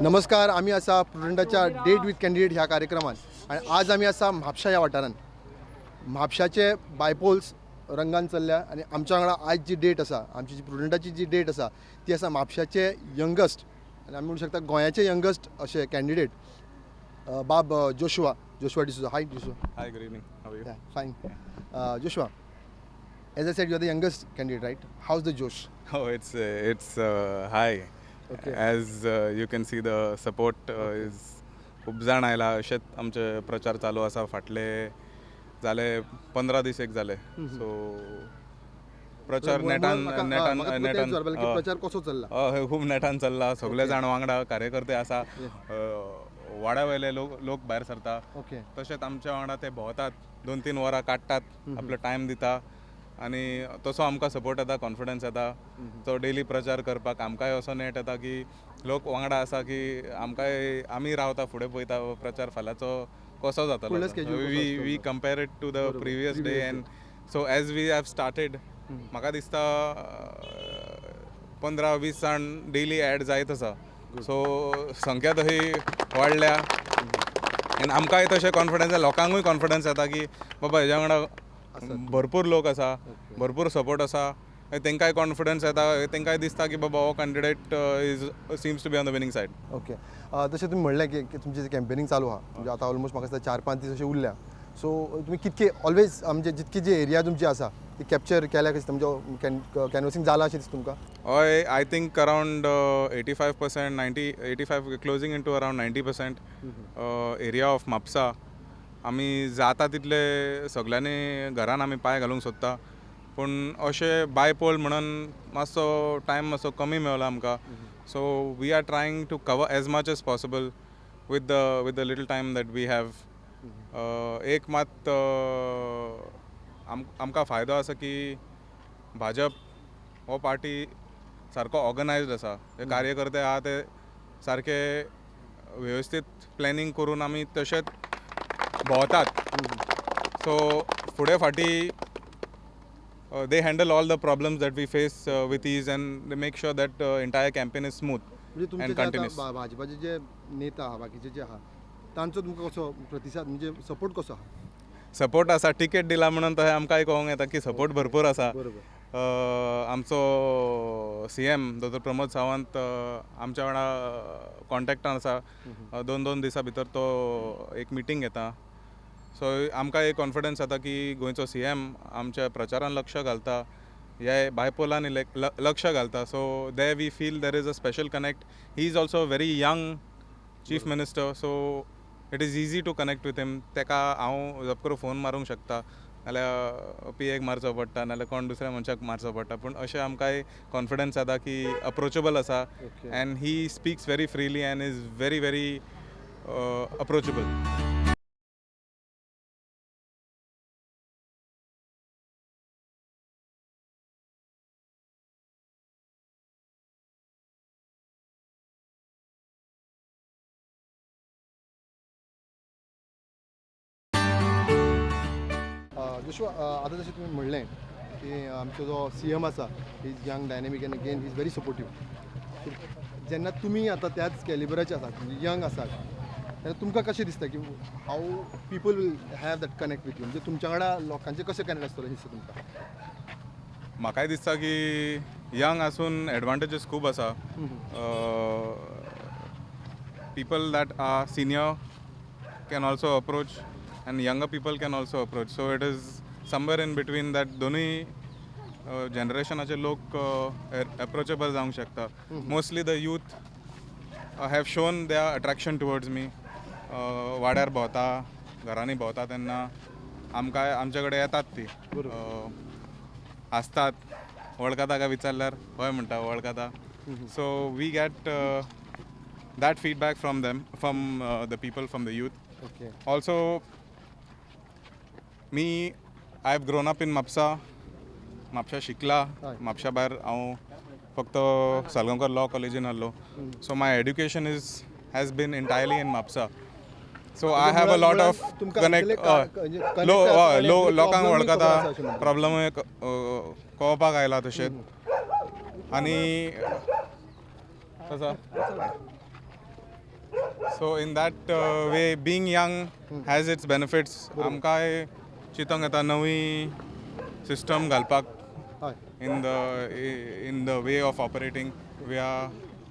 नमस्कार, आमी आसा प्रुडंटाच्या डेट विथ कॅन्डिडेट ह्या कार्यक्रमान आनी आज आमी आसा म्हापशा ह्या वाठारान. म्हापशाचे बायपोल्स रंगान चल्ल्या आनी आमच्या वांगडा आयज जी डेट आसा, आमची जी प्रुडंटाची जी डेट आसा ती आसा म्हापशाचे यंगस्ट आनी आमी म्हणू शकता गोंयाचे यंगस्ट अशे कॅन्डिडेट बाब Joshua, Joshua D'Souza. Hi Joshua. Hi, good evening. How are you? Yeah, fine. Joshua, as I said, you are the youngest candidate, right? How's the josh? Oh, it's high. Okay. As you can see, the support is खूब जाण आयला. अशेंच आमचे प्रचार चालू आसा फाटले जाले 15 दीस एक जाले. सो प्रचार नेटान नेटान नेटान प्रचार कसो चल्ला? हय, खूब नेटान चल्ला. सगळे जाण वांगडा कार्यकर्ते आसा, वाड्या वयले लोक भायर सरता. तशेंच आमच्या वांगडा ते भोंवतात, 2-3 वरां काडटात, आपलो टायम दिता आनी तसो आमकां सपोर्ट येता, कॉन्फिडन्स येता. तो डेली प्रचार करपाक आमकांय असो नेट येता की लोक वांगडा आसा, की आमकांय आमी रावता फुडें पळयता प्रचार फाल्यांचो कसो जातलो. We compare it to the previous day and so as we have started, म्हाका दिसता 15-20 जाण डेली एड जायत आसा. सो संख्या तशी वाडल्या आनी आमकांय तशें कॉन्फिडन्स, लोकांकूय कॉन्फिडन्स येता की बाबा हेज्या वांगडा भरपूर लोक आसा, भरपूर सपोर्ट आसा. तांकांय कॉन्फिडन्स येता, तांकांय दिसता की बाबा हो candidate is seems to be on the winning side. Okay, तशें तुमी म्हणलें की तुमचें कॅम्पेनींग चालू आहा, म्हणजे आतां ऑलमोस्ट म्हाका दिसता 4-5 दीस अशें उरल्या. सो तुमी कितके ऑलवेज म्हणजे जितकी जी एरिया तुमची आसा ती कॅप्चर केल्या कशी, तुमचो कॅनवसिंग जाला अशें दिसता तुमकां? हय, I think around 85%, 90, 85 closing into around 90% area of Mapusa आमी जाता तितले सगळ्यांनी घरान आमी पांय घालूंक सोदता. पूण अशें बायपोल म्हणून मातसो टायम मातसो कमी मेवला आमकां. So we are trying to cover as much as possible with the little time that we have. एक मात आमकां फायदो आसा की भाजप हो पार्टी सारको ऑर्गनायज्ड आसा. ते कार्यकर्ते आहा ते सारके वेवस्थीत प्लॅनिंग करून आमी तशेंच भोंवतात. सो फुडें फाटीं they handle all the problems that we face with ease and they make sure that entire campaign is smooth and continuous. भाजपाचे जे नेता आहा, बाकीचे जे आहा, तांचो तुमकां कसो प्रतिसाद, म्हणजे सपोर्ट कसो आहा? सपोर्ट आसा, टिकेट दिला म्हणून तशें आमकांय कळोंक येता की सपोर्ट भरपूर आसा. आमचो CM doctor Pramod Sawant आमच्या वांगडा कॉन्टेक्टान आसा. 2-2 दिसां भितर तो एक मिटींग घेता. सो आमकां एक कॉन्फिडन्स जाता की गोंयचो CM आमच्या प्रचारान लक्ष घालता, ह्या बायपोलान लक्ष घालता. So they we feel there is a special connect. He is also very young chief minister, so it is easy to connect with him. ताका हांव जप करून फोन मारूंक शकता, नाल्यार पी एक मारचो पडटा, नाल्यार कोण दुसऱ्या मनशाक मारचो पडटा. पूण अशें आमकांय कॉन्फिडन्स जाता की अप्रोचेबल आसा and he speaks very freely and is very very approachable. Joshua, आतां जशें तुमी म्हणलें की आमचो जो CM आसा he is young, dynamic and again he is very supportive. जेन्ना तुमी आतां त्याच कॅलिबराचे आसात, म्हणजे यंग आसात, तेन्ना तुमकां कशें दिसता की how people will have that connect with you, म्हणजे तुमच्या वांगडा लोकांचें कशें कनेक्ट आसतलें दिसता तुमकां? म्हाकाय दिसता की यंग आसून एडवांटेजीस खूब आसा. People that are senior can also approach and younger people can also approach. So it is somewhere in between that दोनूय जनरेशनाचे लोक एप्रोचेबल जावंक शकता. Mostly the youth have shown their attraction towards me. वाड्यार भोंवता, घरांनी भोंवता तेन्ना आमकां आमचे कडेन येतात ती, हांसतात, वळखता काय विचारल्यार हय म्हणटा वळखता. So we get that feedback from them, from the people, from the youth. Also me, I have grown up in Mapusa. Mapusa शिकला, म्हापशा भायर हांव फक्त सालगांवकर लॉ कॉलेजीन आहलो. So my education is has been entirely in Mapusa. So I have a lot of connect, लोकांक वळखता, प्रॉब्लमूय कळपाक आयला तशेंच. आनी So in that way, being young has its benefits. आमकांय चिंतूंक येता नवी सिस्टम घालपाक in the way of operating we are.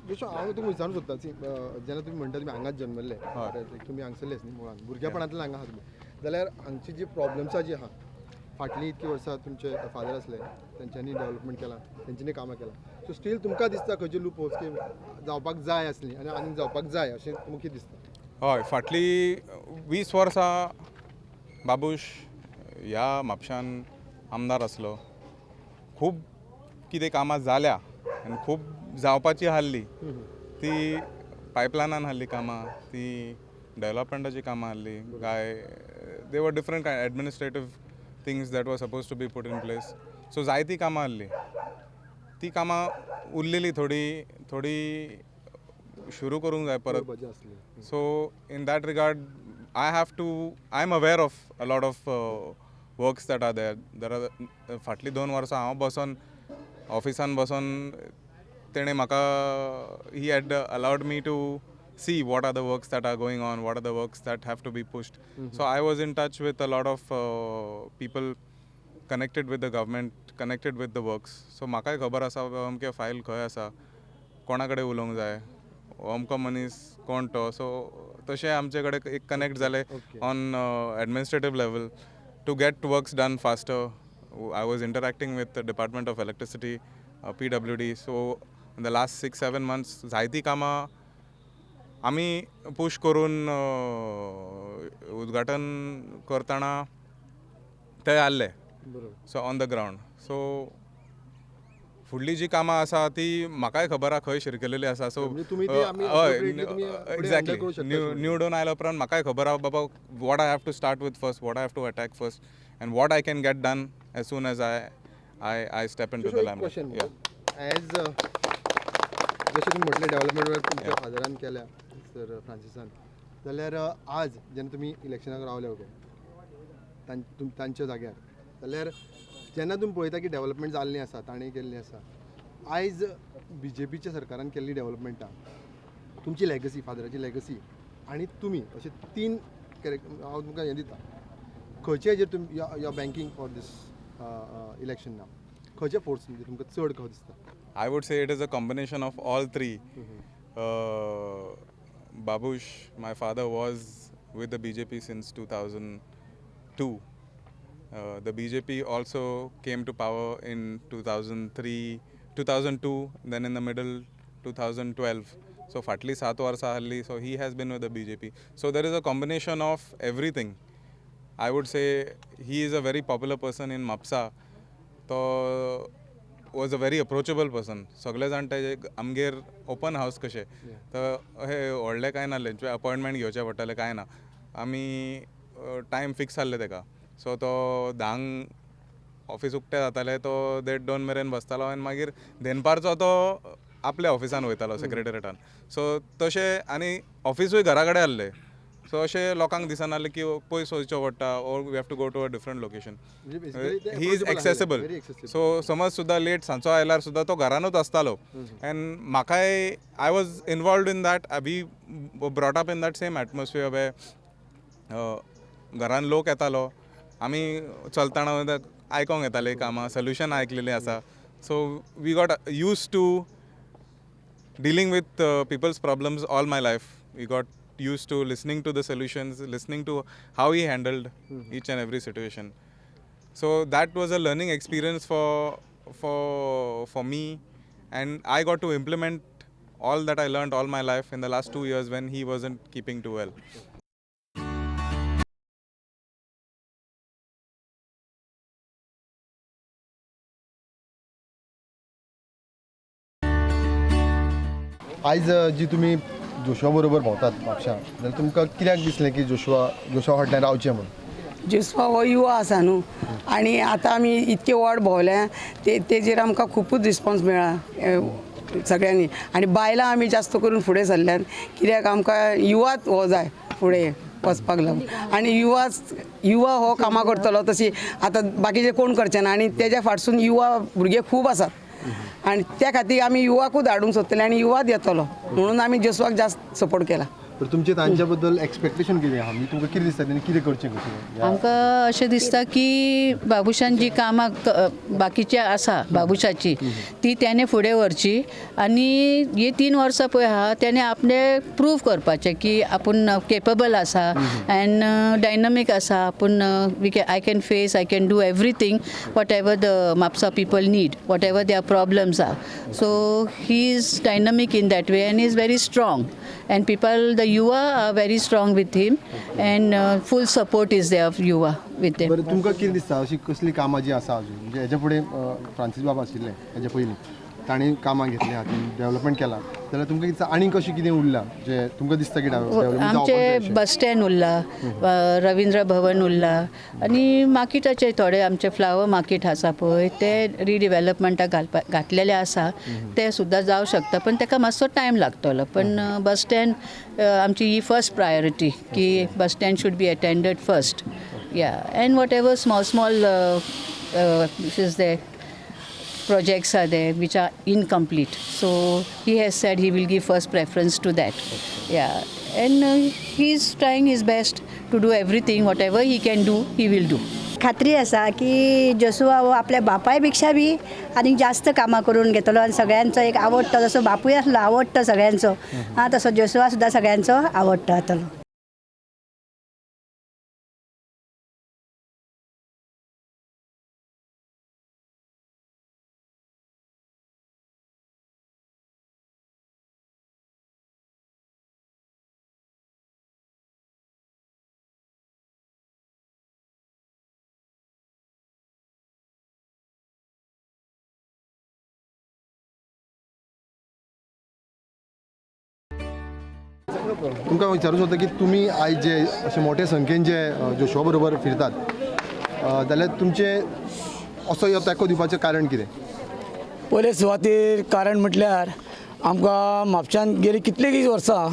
जशें हांव तुमकां विचारूंक सोदता, सी, जेन्ना तुमी म्हणटा तुमी हांगाच जन्मल्ले, तुमी हांगसरलेच न्ही, मुळान भुरगेपणांतल्यान हांगा आहा तुमी, जाल्यार हांगची जी प्रॉब्लम्सां जी आहा, फाटलीं इतकीं वर्सां तुमचे फादर आसले, तेंच्यांनी डेवलपमेंट केलां, तेंच्यांनी कामां केलां, सो स्टील तुमकां दिसता खंयचे लूप होल्स की जावपाक जाय आसली आनी आनीक जावपाक जाय अशें तुमकां कितें दिसता? हय, फाटलीं 20 वर्सां बाबूश ह्या म्हापशान आमदार आसलो. खूब कितें कामां जाल्या आनी खूब जावपाची आहली. ती पायपलायनान आहली कामां, ती डेवलपमेंटाची कामां आहली, काय there were different administrative things that were supposed to be put in place. So जायतीं कामां आहली, ती कामां उरलेली थोडीं थोडीं सुरू करूंक जाय परत. करपाची आसली. So in that regard, I am aware of a lot of works that are there. There are फाटलीं 2 वर्सां हांव बसोन ऑफिसान बसोन तेणें म्हाका, he had allowed me to see what are the works that are going on, what are the works that have to be pushed. So I was in touch with a lot of people connected with the government, connected with the works. So म्हाकाय खबर आसा अमके file खंय आसा, कोणा कडेन उलोवंक जाय, अमको मनीस कोण तो. सो तशें आमचे कडेन एक कनेक्ट जालें on administrative level to get works done faster. I was interacting with the Department of Electricity, PWD. So in the last 6-7 months जायतीं कामां आमी पूश करून उद्घाटन करतना ते आहले. So on the ground, so फुडली जी कामां आसा ती म्हाकाय खबर आहा खंय शिरकलेली आसा, सो म्हणजे तुमी ती आमी appropriately तुमी फुडें एक्झॅक्टली handle करूं शकता. न्यू निवडून आयल्या उपरांत म्हाकाय खबर आहा बाबा what I have to start with first, what I have to attack first and what I can get done as soon as I step into the एक क्वेश्चन, लायम. एज जशें तुमी म्हटलें, डेवलपमेंट वर्क तुमच्या फादरान केल्या, सर फ्रांसिसान, जाल्यार आज जेन्ना तुमी इलेक्शनाक रावले ओके तांच्या जाग्यार, जाल्यार जेन्ना तुमी पळयता की डेवलपमेंट जाल्लीं आसा, ताणें केल्लीं आसा, आयज बीजेपीच्या सरकारान केल्ली डेवलपमेंटां, तुमची लेगसी, फादराची लेगसी आनी तुमी अशे तीन कॅरेक्टर हांव तुमकां हें दिता, खंयचे हेजेर तुमी you banking for this election ना, खंयचे फोर्स म्हणजे तुमकां चड खंय दिसता? I would say it is a combination of all three. Babush, my father, was with the BJP since 2002. The BJP also came to power in 2003, 2002, then in the middle 2012. So फाटली 7 वर्सां आहली, so he has been with the BJP. So there is a combination of everything. I would say he is a very popular person in Mapsa. तो was a very approachable person. सगळे जाण तेजे आमगेर open हावस कशें, तर अशें व्हडलें कांय नासलें, अपॉयंटमेंट घेवचें पडटालें, कांय ना. आमी टायम फिक्स आहले तेका. सो तो 10ंक ऑफीस उक्तें जातालें, तो देड दोन मेरेन बसतालो आनी मागीर दनपारचो तो आपल्या ऑफिसान वयतालो, सेक्रेटरीटान. सो तशें आनी ऑफिसूय घरा कडेन आहलें. सो अशें लोकांक दिसनासलें की पयस वचचें पडटा or we have to go to a different location. म्हणजे basically ते he is approachable आसले, accessible. Very accessible. सो समज सुद्दां लेट सांजचो आयल्यार सुद्दां तो घरानूच आसतालो आनी म्हाकाय I was involved in that. We brought up in that same atmosphere where घरान लोक येतालो, आमी चलतना आयकोंक येताले कामां, सोल्युशन आयकलेलीं आसा. So we got used to dealing with people's problems all my life. We got used to listening to the solutions, listening to how he handled each and every situation. So that was a learning experience for me, and I got to implement all that I learned all my life in the last 2 years when he wasn't keeping too well. आयज जी तुमी Joshua बरोबर भोंवतात म्हापश्यां, जाल्यार तुमकां कित्याक दिसलें की जोशुआ जोशुआ फाटल्यान रावचें म्हणून? जोशुआ हो युवा आसा न्हू आनी आतां आमी इतके वॉर्ड भोंवल्या ते तेजेर आमकां खुबूच रिस्पोन्स मेळ्ळा सगळ्यांनी आनी बायलां आमी जास्त करून फुडें सरल्यात, कित्याक आमकां युवाच हो जाय फुडें वचपाक लागून आनी युवाच युवा हो कामां करतलो तशी आतां बाकीचे कोण करचे ना आनी तेज्या फाटसून युवा भुरगे खूब आसात आनी त्या खातीर आमी युवाकूच हाडूंक सोदतले आनी युवाच येतलो म्हणून आमी जोशुआक जास्त सपोर्ट केला. तर तुमचे तांच्या बद्दल एक्सपेक्टेशन कितें आहा, म्हणजे तुमकां कितें दिसता तेणी कितें करचें कशें? आमकां अशें दिसता की बाबुशान जी कामां बाकीची आसा बाबुशाची ती त्याने फुडें व्हरची आनी ही 3 वर्सां पळय आहा त्याने आपणें प्रूव करपाचें की आपूण केपेबल आसा एंड डायनमीक आसा, आपूण I can face, I can do everything whatever the Mapusa people need, whatever their problems are. So he is dynamic in that way and is very strong and people, the Yuva are very strong with him and full support is there of Yuva with them. बरें, तुमकां कितें दिसता अशी कसली कामां जी आसा अजून, म्हणजे हेच्या फुडें फ्रांसीस बाब आशिल्ले हेच्या पयलीं तांणी कामां घेतली हातीन डेवलपमेंट केलां, जाल्यार तुमकां कितें आनी कशें कितें उरलां जें तुमकां दिसता की डेवलपमेंट आमचे बस स्टँड उरला, रविंद्र भवन उरला आनी मार्केटाचे थोडे आमचे फ्लावर मार्केट आसा पळय ते रिडिवेलपमेंटाक घातलेले आसा, ते सुद्दां जावं शकता पण ताका मातसो टायम लागतलो. पण बस स्टँड आमची ही फर्स्ट प्रायोरिटी की bus stand should be attended first. Yeah, and whatever small small is there projects are there which are incomplete, so he has said he will give first preference to that. Yeah, and he is trying his best to do everything, whatever he can do he will do. खात्री आसा की Joshua हो आपल्या बापाय पेक्षा बी आनी जास्त कामां करून घेतलो आनी सगळ्यांचो एक आवडटो, जसो बापूय आसलो आवडटो सगळ्यांचो, आं तसो जोशुआ सुद्दां सगळ्यांचो आवडटो जातलो. तुमकां विचारूंक सोदता की तुमी आयज जे अशे मोठे संख्येन जे जोशुआ बरोबर फिरतात जाल्यार तुमचें असो हो तेंको दिवपाचें कारण कितें? पयले सुवातेर कारण म्हटल्यार आमकां म्हापश्यान गेली कितलींशींच वर्सां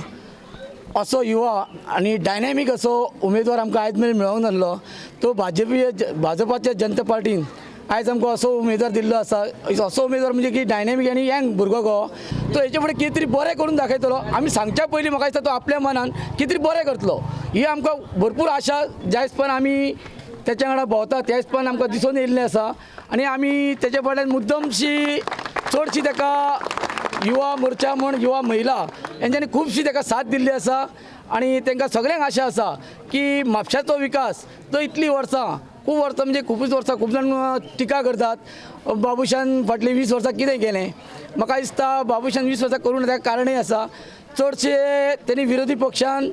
असो युवा आनी डायनॅमीक असो उमेदवार आमकां आयज मेरेन मेळोंक नासलो. तो भाजपाच्या जनता पार्टीन आयज आमकां असो उमेदवार दिल्लो आसा. असो उमेदवार म्हणजे की डायनॅमीक आनी यंग भुरगो गो, तो हेचे फुडें कितें तरी बरें करून दाखयतलो. आमी सांगच्या पयलीं म्हाका दिसता तो आपल्या मनान कितें तरी बरें करतलो ही आमकां भरपूर आशा. ज्या हिसपान आमी तेच्या वांगडा भोंवता त्या हिसपान आमकां दिसून येयल्लें आसा आनी आमी तेच्या फाटल्यान मुद्दमशी चडशी ताका युवा मोर्चा म्हण युवा महिला हेंच्यांनी खुबशी ताका साथ दिल्ली आसा आनी तांकां सगळ्यांक आशा आसा की म्हापशाचो विकास तो इतलीं वर्सां, खूब वर्सां म्हणजे खुबूच वर्सां खूब जाण टिका करतात बाबुशान फाटलीं 20 वर्सां कितें केलें. म्हाका दिसता बाबुशान 20 वर्सां करूंक ना ताका कारणय आसा. चडशे तेणी विरोधी पक्षान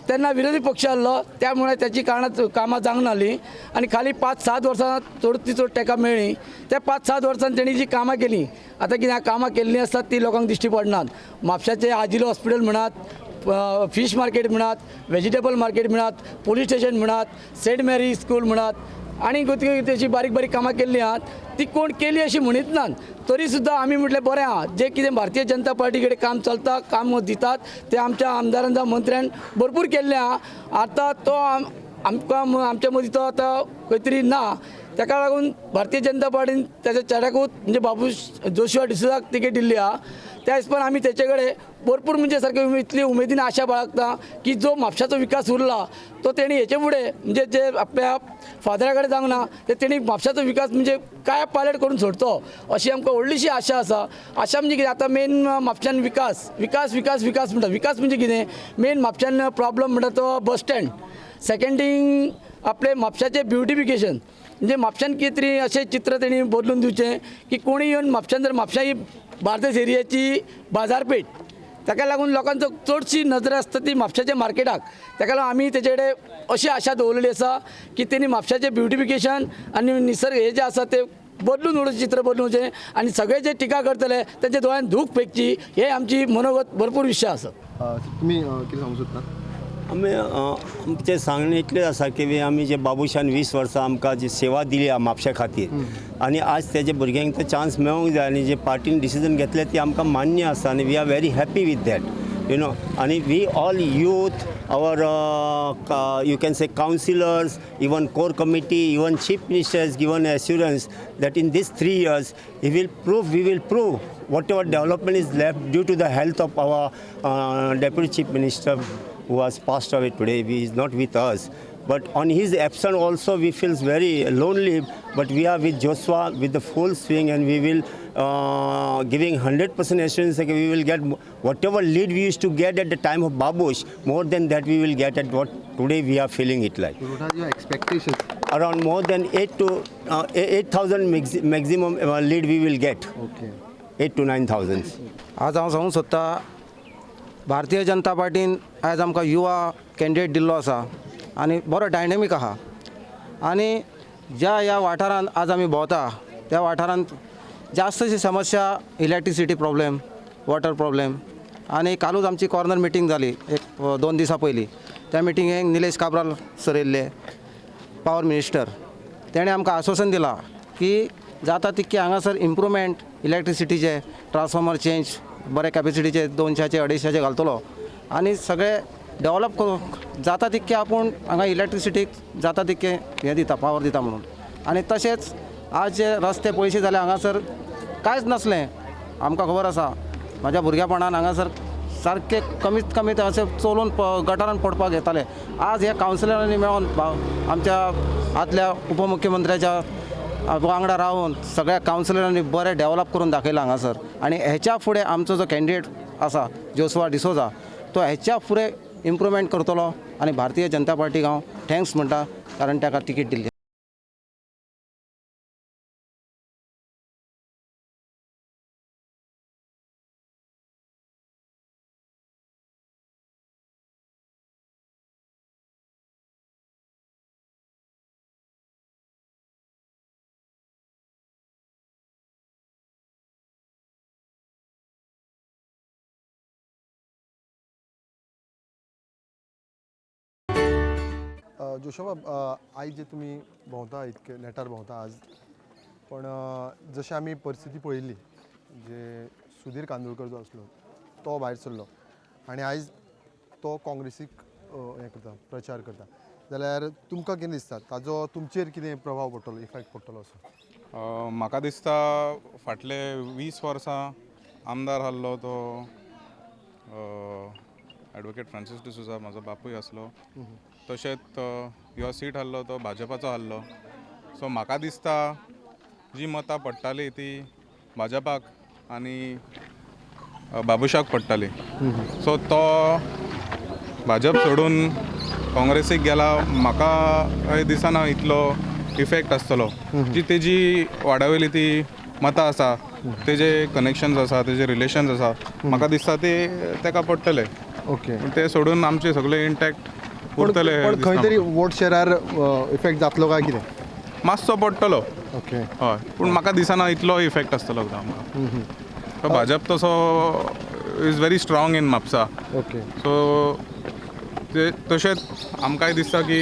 तेन्ना विरोधी पक्ष आसलो त्यामुळे त्याची कारणां कामां जावंक नासलीं आनी खाली 5-7 वर्सां चड ती चड ताका मेळ्ळी. त्या 5-7 वर्सां तेणी जी कामां केलीं, आतां कितें कामां केल्लीं आसतात ती लोकांक दिश्टी पडनात. म्हापशाचें आजिलो हॉस्पिटल म्हणात, फीश मार्केट म्हणात, वेजिटेबल मार्केट म्हणात, पोलीस स्टेशन म्हणात, सेंट मेरी स्कूल म्हणात आनी तशी बारीक बारीक कामां केल्लीं आहात ती कोण केली अशी म्हणीत नात. तरी सुद्दां आमी म्हटलें बरें आहा, जें कितें भारतीय जनता पार्टी कडेन काम चलता, काम दितात तें आमच्या आमदारान जावं मंत्र्यान भरपूर केल्लें आहा. आतां तो आमकां आमच्या मदीं तो आतां खंय तरी ना, ताका लागून भारतीय जनता पार्टीन ताच्या चेड्याकूच म्हणजे बाबूश जोशुआ डिसोजाक तिकेट दिल्ली आहा. त्या हिसपान आमी तेचे कडेन भरपूर म्हणजे सारके इतली उमेदीन आशा बाळगता की जो म्हापशाचो विकास उरला तो तेणी हेचे फुडें म्हणजे जे आपल्या फादरा कडेन जावंक ना ते तेणी म्हापशाचो विकास म्हणजे काय पायलट करून सोडतो अशी आमकां व्हडलीशी आशा आसा. आशा म्हणजे कितें, आतां मेन म्हापशान विकास विकास विकास विकास म्हणटा. विकास म्हणजे कितें, मेन म्हापशान प्रॉब्लम म्हणटा तो बस स्टँड, सेकेंड थींग आपले म्हापशाचें ब्युटिफिकेशन म्हणजे म्हापशान कितें तरी अशें चित्र तेणी बदलून दिवचें की कोणी येवन म्हापशान जर म्हापशा ही बार्देस एरियाची बाजारपेठ, ताका लागून लोकांचो चडशी नजर आसता ती म्हापशाच्या मार्केटाक. ताका लागून आमी तेचे कडेन अशी आशा दवरलेली आसा की तेणी म्हापशाचें ब्युटिफिकेशन आनी निसर्ग हे जे आसा ते बदलून उडोवचें, चित्र बदलून वचचें आनी सगळे जे टिका करतले तेंच्या दोळ्यान धूक फेकची हे आमची मनोगत भरपूर विशय आसा. तुमी कितें सांगूंक सोदता? आमी आमचें सांगणें इतलें आसा की आमी जे बाबुशान 20 वर्सां आमकां जी सेवा दिली आहा म्हापशा खातीर आनी आज तेजे भुरग्यांक तो चान्स मेळोंक जाय आनी जे पार्टीन डिसिजन घेतलें ती आमकां मान्य आसा आनी we are very happy with that. you know. आनी we all youth, our you can say councillors, even core committee, even chief minister has given assurance that in these 3 years he will prove, we will prove whatever development is left due to the health of our deputy chief minister who has passed away today. He is not with us. But on his absence also we feel very lonely, but we are with Joshua with the full swing, and we will giving 100% assurance that we will get whatever lead we used to get at the time of Babush, more than that we will get at what today we are feeling it like. What are your expectations? Around more than 8,000 maximum lead we will get. Okay. 8 to 9,000. आज हांव सांगूंक सोदता, भारतीय जनता पार्टीन आयज आमकां युवा candidate दिल्लो आसा आनी बरो डायनेमीक आहा. आनी ज्या ह्या वाठारांत आज आमी भोंवता त्या वाठारांत जास्तशी समस्या इलेक्ट्रिसिटी प्रॉब्लेम, वॉटर प्रॉब्लेम. आनी कालूच आमची कॉर्नर मिटींग जाली एक 2 दिसां पयलीं. त्या मिटिंगेक निलेश काब्राल सर येयल्ले, पावर मिनिस्टर. तेणें आमकां आश्वासन दिलां की जाता तितकें हांगासर इम्प्रूवमेंट इलेक्ट्रिसिटीचे, ट्रान्सफॉर्मर चेंज बरे कॅपेसिटीचे 200 250 घालतलो आनी सगळे डेवलप करूंक जाता तितकें आपूण हांगा इलेक्ट्रिसिटीक जाता तितकें हें दिता, पावर दिता म्हणून. आनी तशेंच आज जे रस्ते पयशे जाले हांगासर कांयच नासलें. आमकां खबर आसा, म्हाज्या भुरगेपणान हांगासर सारकें कमीत कमी अशें चलून गटारान पडपाक येताले. आज ह्या कावन्सिलरांनी मेळोन आमच्या आदल्या उपमुख्यमंत्र्याच्या वांगडा रावन सगळ्या कावन्सिलरांनी बरें डेवलप करून दाखयलां हांगासर. आनी हेच्या फुडें आमचो जो कॅन्डिडेट आसा जोशुआ डिसोजा, तो हेच्या फुडें इम्प्रूवमेंट करतलो. आनी भारतीय जनता पार्टीक हांव thanks म्हणटा, कारण ताका तिकीट दिल्ली. जोशुआ, आयज जे तुमी भोंवता इतके नेटार भोंवता आज, पण जशें आमी परिस्थिती पळयल्ली जे सुधीर कांदोळकर जो आसलो तो भायर सरलो आनी आयज तो काँग्रेसीक हें करता, प्रचार करता, जाल्यार तुमकां कितें दिसता ताजो तुमचेर कितें प्रभाव पडटलो, इफेक्ट पडटलो असो? म्हाका दिसता फाटले 20 वर्सां आमदार आहलो तो एडवोकेट फ्रांसीस डिसोजा, म्हाजो बापूय आसलो. तशेंच ह्यो सीट आहलो तो भाजपाचो आहलो. सो म्हाका दिसता जी मतां पडटाली ती भाजपाक आनी बाबुशाक पडटाली. सो तो भाजप सोडून काँग्रेसीक गेला, म्हाका अशें दिसना इतलो इफेक्ट आसतलो. जी तेजी वाडावयली ती मतां आसा, तेजे कनेक्शन्स आसा, तेजे रिलेशन्स आसा, म्हाका दिसता ते तेका पडटले. ओके, ते सोडून आमचे सगळे इंटॅक्ट उरतले. पण खंय तरी वोट शेरार इफेक्ट जातलो काय कितें? मातसो पडटलो. ओके, हय, पूण म्हाका दिसना इतलो इफेक्ट आसतलो आमकां. भाजप तसो is very strong in Mapusa. Okay, so ते तशेंच आमकांय दिसता की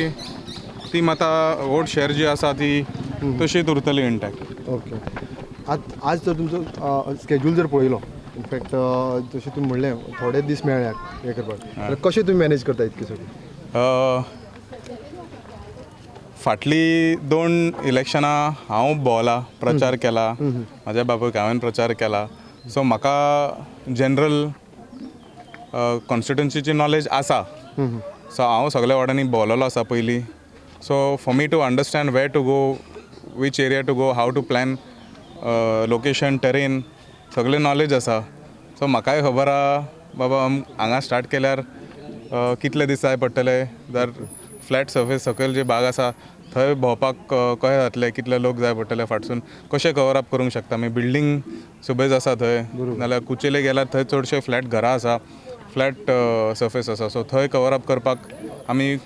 ती मतां वोट शेर जी आसा ती तशीच उरतली इंटॅक्ट. ओके, आज जर तुमचो स्केड्यूल जर पळयलो, इनफॅक्ट जशें तुमी म्हणलें थोडे दीस मेळ्ळ्यात हें करपाक, जाल्यार कशें तुमी मॅनेज करता इतकें सगळें? फाटली 2 इलेक्शनां हांव भोंवला, प्रचार केला, म्हाज्या बापूयक हांवें प्रचार केला. सो म्हाका जनरल कॉन्स्टिट्युन्सीची नॉलेज आसा. सो हांव सगल्या वाड्यांनी भोंवलेलो आसा पयलीं. So for me to understand where to go, which area to go, how to plan, location, terrain, सगळें नॉलेज आसा. सो म्हाकाय खबर आहा बाबा हांगा स्टार्ट केल्यार कितले दीस जाय पडटले, जर फ्लॅट सर्फेस सकयल जे भाग आसा थंय भोंवपाक कशें जातलें, कितले लोक जाय पडटले, फाटसून कशें कवर अप करूंक शकता आमी. बिल्डींग सुबेज आसा थंय, नाल्यार कुचेले गेल्यार थंय चडशे फ्लॅट घरां आसा, फ्लॅट सर्फेस आसा. सो थंय कवर अप करपाक आमी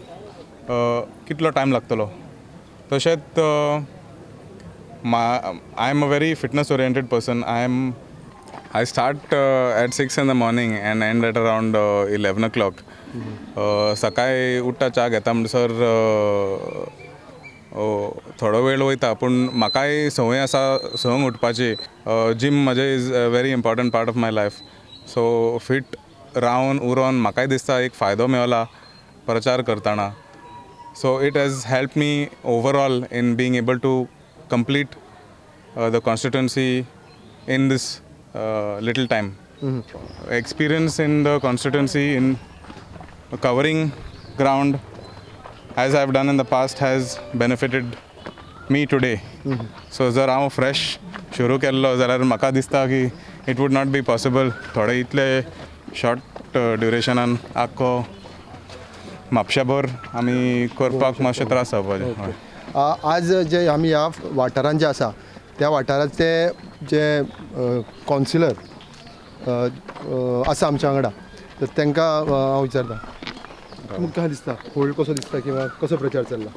कितलो टायम लागतलो. तशेंच I am a very fitness oriented person. I start at 6 in the morning and end at around 11 o'clock. सकाळी उठ्ठा, च्या घेता म्हणसर थोडो वेळ वयता, पूण म्हाकाय संवय आसा संक उठपाची. जीम म्हजें is a very important part of my life. So fit रावन उरोन म्हाकाय दिसता एक फायदो मेवला प्रचार करतना. So it has help me overall in being able to complete the constituency in this little time. Experience in the constituency in covering ground as I have done in the past has benefited me today. So जर हांव fresh सुरू केल्लो जाल्यार म्हाका दिसता की it would not be possible. थोडे इतले शॉर्ट ड्युरेशनान आख्खो म्हापशाभर आमी करपाक मातशे त्रास जावपाचे. आज जे आमी ह्या वाठारान जे आसा त्या वाठाराचे जे कावन्सिलर आसा आमच्या वांगडा, तर तांकां हांव विचारता, तुमकां दिसता होल्ड कसो दिसता किंवा कसो प्रचार चल्ला?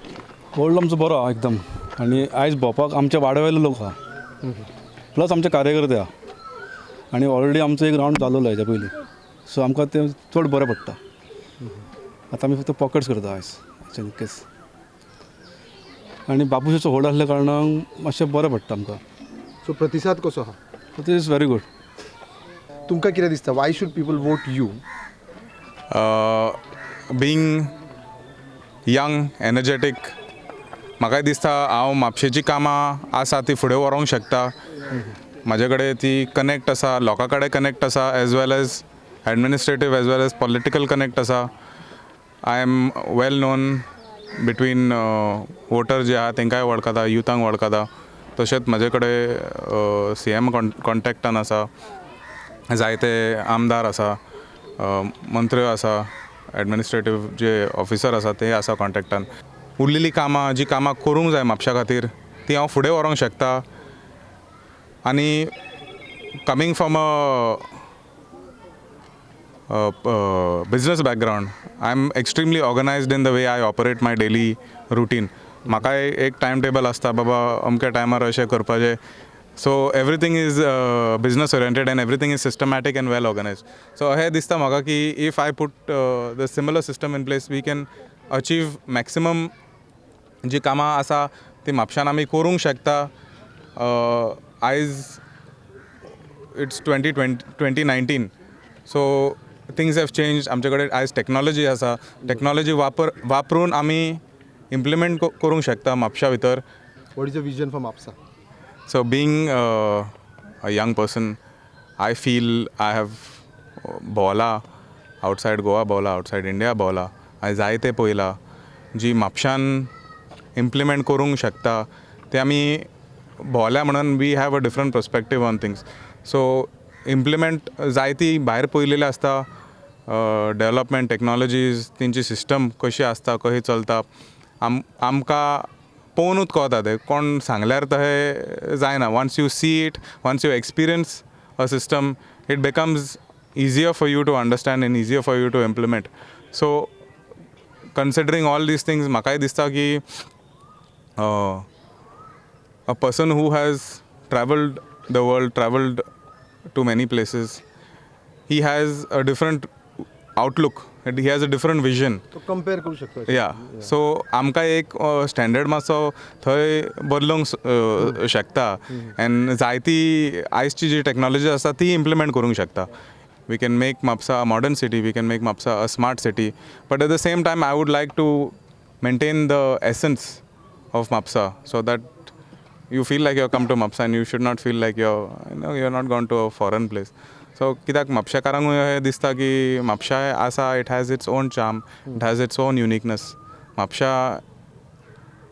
होल्ड आमचो बरो आहा एकदम, आनी आयज भोंवपाक आमच्या वाड्या वयले लोक आहा, प्लस आमचे कार्यकर्ते आहा, आनी ऑलरेडी आमचो एक रावंड जालोलो हेज्या पयलीं, सो आमकां तें चड बरें पडटा. आतां आमी फक्त पॉकेट्स करता आयज इन केस, आनी बाबूशाचो होल्ड आसल्या कारणान मातशें बरें पडटा आमकां. सो प्रतिसाद कसो आहा? It is very good. तुमकां कितें दिसता, why should people vote you? Being young, energetic, म्हाकाय दिसता हांव म्हापशेचीं कामां आसा ती फुडें व्हरूंक शकता. म्हाजे कडेन ती कनेक्ट आसा, लोकां कडेन कनेक्ट आसा, as well as administrative as well as political connect आसा. I am well known between voter जे आहा तांकांय वळखता, युथांक वळखता. तशेंच म्हाजे कडेन सी एम कॉन्टेक्टान आसा, जायते आमदार आसा, मंत्री आसा, एडमिनिस्ट्रेटीव जे ऑफिसर आसा ते आसा कॉन्टेक्टान. उरलेली कामां जी कामां करूंक जाय म्हापशा खातीर ती हांव फुडें व्हरूंक शकता. आनी coming from a business background, I am extremely organised in the way I operate my daily routine. म्हाकाय एक टायम टेबल आसता, बाबा अमक्या टायमार अशें करपाचें. So everything is business oriented and everything is systematic and well organised. So अशें दिसता म्हाका की if I put the similar system in place we can achieve maximum. जी कामां आसा ती म्हापशान आमी करूंक शकता. आयज it's 2019, so things have change. आमचे कडेन आयज टॅक्नोलॉजी आसा, टॅक्नोलॉजी वापरून आमी इम्प्लिमेंट करूंक शकता म्हापशा भितर. What is your vision for Mapusa? So being a young person, I feel I have भोंवला, outside Goa भोंवला, outside India भोंवला, हांवें जायते पळयलां जी म्हापशान इम्प्लिमेंट करूंक शकता ते आमी भोंवल्या म्हणून we have a different perspective on things. So implement जायती भायर पळयलेली आसता, डेवलपमेंट टॅक्नोलॉजीज, तेंची सिस्टम कशी आसता, कशी चलता, आमकां पळोवनूच कळता. तें कोण सांगल्यार तशें जायना. Once you see it, once you experience a system, it becomes easier for you to understand and easier for you to implement. So considering all these things, म्हाकाय दिसता की a person who has travelled the world, travelled to many places, he has a different outlook, he has a different vision. तो compare करू शकतो. या, so आमकां एक standard मातसो थंय बदलूंक शकता एंड जायती आयजची जी टॅक्नोलॉजी आसा ती इम्प्लिमेंट करूंक शकता. We can make Mapusa a modern city, we can make Mapusa a smart city, but at the same time I would like to maintain the essence of Mapusa so that you feel like you come to Mapusa and you should not feel like you are not gone to a foreign place. So कित्याक म्हापशेकारांकूय अशें दिसता की म्हापशा आसा, it has its own charm, it has its own uniqueness. Mapusa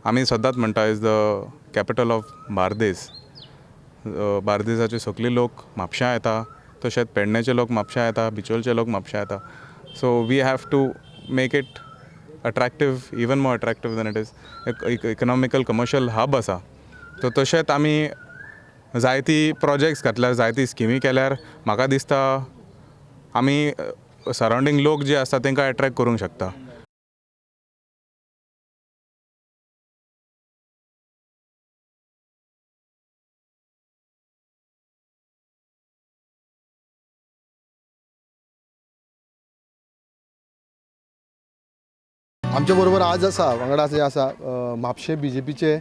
आमी सदांच म्हणटा is the capital of Bardez. बार्देजाचे सगळे लोक म्हापशा येता, तशेंच पेडण्याचे लोक म्हापशा येता, बिचोलचे लोक म्हापशा येता. So we have to make it attractive, even more attractive than it is. एक इकनॉमिकल कमर्शियल हब आसा, सो तशेंच आमी जायती प्रोजेक्ट्स घातल्यार, जायती स्किमी केल्यार म्हाका दिसता आमी सरावंडींग लोक जे आसा तांकां एट्रेक्ट करूंक शकता. आमच्या बरोबर आज आसा वांगडा जे आसा म्हापशें बीजेपीचे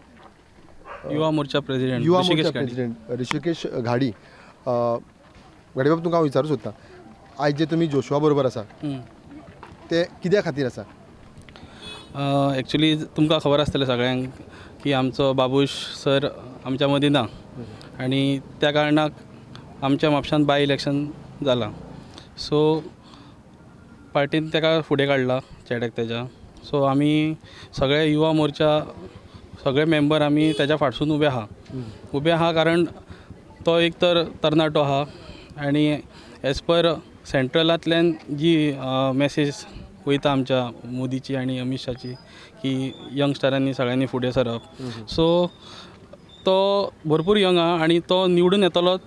युवा मोर्चा प्रेसिडेंट, युवा मोर्चा प्रेसिडेंट ऋषिकेश घाडी. घाडी बाब, तुमकां हांव विचारूंक सोदता, आयज जे तुमी जोशुआ बरोबर आसा ते कित्या खातीर आसा? एक्चुली तुमकां खबर आसतलें सगळ्यांक की आमचो बाबूश सर आमच्या मदीं ना आनी त्या कारणाक आमच्या म्हापशान बाय इलेक्शन जालां. सो पार्टीन ताका फुडें काडला चेड्याक तेज्या. सो आमी सगळे युवा मोर्चा सगळे मेंबर आमी तेज्या फाटसून उबे आहा. उबे आहा कारण तो एक तर तरणाटो आहा आनी एज पर सेंट्रलांतल्यान जी मॅसेज वयता आमच्या मोदीची आनी अमीत शाची की यंगस्टरांनी सगळ्यांनी फुडें सरप, सो तो भरपूर यंग आहा आनी तो निवडून येतलोच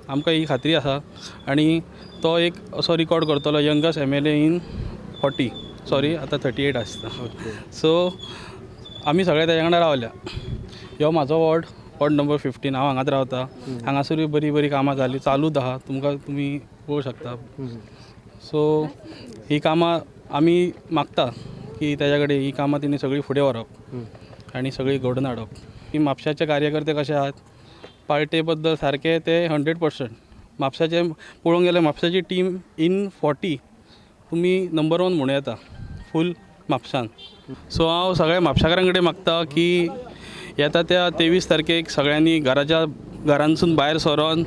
आमकां ही खात्री आसा. आनी तो एक असो रिकॉर्ड करतलो youngest MLA in 40 sorry आतां 38 आसता. सो आमी सगळे तेज्या वांगडा रावल्या. ह्यो म्हाजो वॉर्ड, वॉर्ड नंबर 15, हांव हांगाच रावता. हांगासरूय बरीं बरीं कामां जालीं, चालूच आहा, तुमकां तुमी पळोवंक शकता. सो ही कामां आमी मागता की तेज्या कडेन ही कामां तेणी सगळीं फुडें व्हरप आनी सगळीं घडोवन हाडप. की म्हापशाचे कार्यकर्ते कशे आहात पार्टे बद्दल सारके ते 100%. म्हापशाचे पळोवंक गेल्यार म्हापशाची टीम इन 40 तुमी नंबर 1 म्हणूं येता फूल म्हापशान. सो हांव सगळ्या म्हापशाकारां कडेन मागता की येता त्या 23 तारखेक सगळ्यांनी घराच्या घरांसून भायर सरोन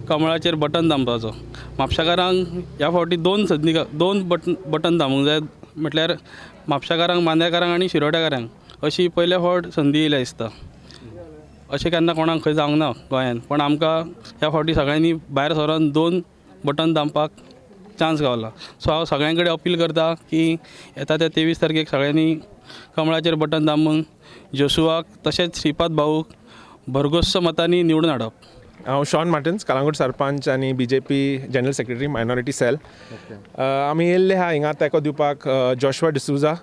कमळाचेर बटन दामपाचो. म्हापशाकारांक ह्या फावटी दोन संदी दोन बटन दामूंक जाय, म्हटल्यार म्हापशाकारांक, मांद्याकारांक आनी शिरोड्याकारांक अशी पयल्या फावट संदी येयल्या दिसता. अशें केन्ना कोणाक खंय जावंक ना गोंयान, पण आमकां ह्या फावटी सगळ्यांनी भायर सरोन 2 बटन दामपाक चान्स गावला. सो हांव सगळ्यां कडेन अपील करता की येता त्या 23 तारखेक सगळ्यांनी कमळाचेर बटन दामून जोशुआक तशेंच श्रीपाद भाऊक भरघोस मतांनी निवडून हाडप. हांव शॉन मार्टिन्स, कळंगूट सरपंच आनी BJP general secretary minority cell. आमी येयल्ले आहा हिंगा तेंको दिवपाक जोशुआ डिसूजा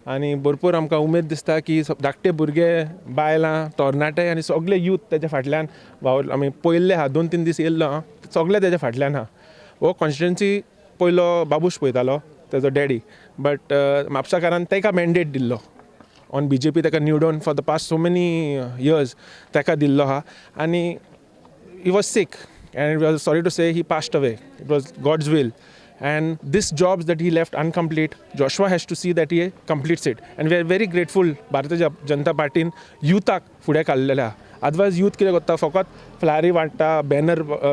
आनी भरपूर आमकां उमेद दिसता की धाकटे भुरगे, बायलां, तरणाटे आनी सगळे यूथ तेज्या फाटल्यान वावर आमी पळयल्ले आहा. 2-3 दीस येयल्लो आहा, सगळे तेज्या फाटल्यान आहा. हो कॉन्स्टिट्युएन्सी पयलो बाबूश पळयतालो, तेजो डॅडी, बट म्हापशाकारान ताका मॅन्डेट दिल्लो ऑन BJP ताका निवडून for the past so many years ताका दिल्लो आहा. आनी he was sick and we are sorry to say he passed away. It was God's will. And this jobs that he left incomplete, Joshua has to see that he completes it. And we are very grateful Bharatiya Janata Party यूथाक फुडें काडलेले आहा. Otherwise youth कितें करता, फकत फ्लायरी वांट्टा,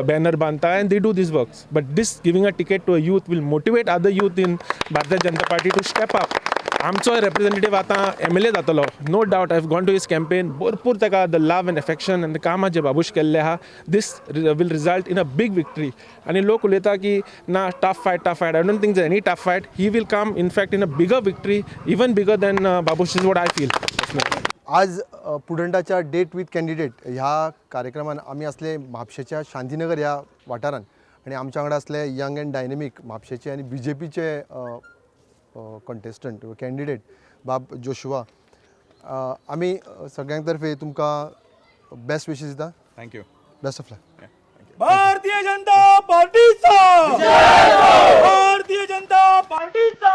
banner बांदता and they do these works. But this giving a ticket to a youth will motivate other youth in Bharatiya Janata Party to step up. आमचो representative आतां MLA जातलो, no doubt. I have gone to his campaign, भरपूर ताका the love and affection आनी कामां जे बाबूश केल्ले आहा, this will result in a big victory. आनी लोक उलयता की ना tough fight, tough fight. I don't think any tough fight. He will come in fact in a bigger victory, even bigger than Babush is what I feel. आज प्रुडंटाच्या date with candidate ह्या कार्यक्रमान आमी आसले म्हापशेच्या शांतीनगर ह्या वाठारान आनी आमच्या वांगडा आसले यंग अँड डायनेमीक म्हापशेचे आनी BJPचे कंटेस्टंट कॅन्डिडेट बाब जोशुआ. आमी सगळ्यां तर्फे तुमकां बेस्ट विशीस दिता. Thank you. Best of luck. Bharatiya Janata पार्टीचा, भारतीय जनता पार्टीचा.